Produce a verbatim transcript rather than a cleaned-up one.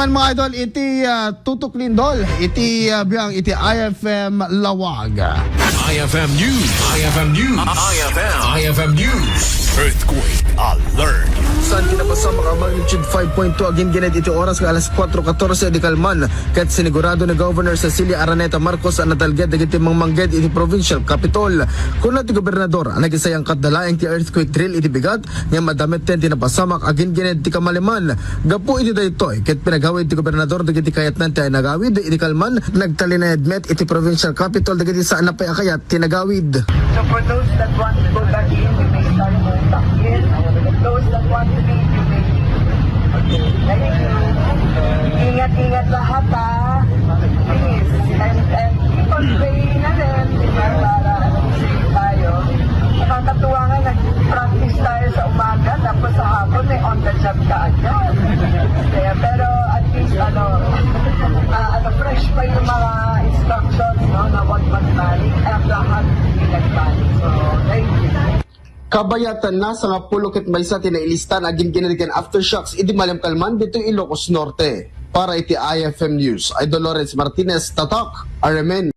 Mga idol, iti ah, Tutok Lindol, iti ah, biang iti I F M Lawag. I F M News. I F M News. I F M. I F M News. Earthquake alert. Saan ti napasamak a magnitude five point two a ginggined iti oras nga alas kuatro katorse idi kalman, ket sinigurado ni Governor Cecilia Araneta Marcos a natalged dagiti mangmangged iti provincial capitol. Kuna ti gobernador a nagisayangkatda laeng ti earthquake drill iti bigat, ngem adda metten ti napasamak a ginggined ti kamaliman. Gapu iti daytoy, ket pinagawid ti gobernador dagiti kayatnan ti nagawid iti kalman, nagtalinaed met iti provincial capitol dagiti saan a pay a kayat ti nagawid. So for those that want to go back in, you may start going back in. Those that want to leave, you may leave. Okay, thank you. Ingat-ingat lahat, ha. Please. And, and keep on praying na rin. Di ba? Para, ano, safe tayo. Nakakatuwa nga, nag-practice tayo sa umaga, tapos sa hapon, may on the job ka agad. Kaya, pero at least, ano, ah, ano, fresh pa yung mga instructions, no, na huwag magbalik. At lahat, hindi nagbalik. So, thank you. Kabayatanna, sangapulo ket maysa ti nailista nga ginggined ken aftershocks idi malem kalman ditoy Ilocos Norte. Para iti I F M News, Idol Lawrence Martinez, Tatak, R M N.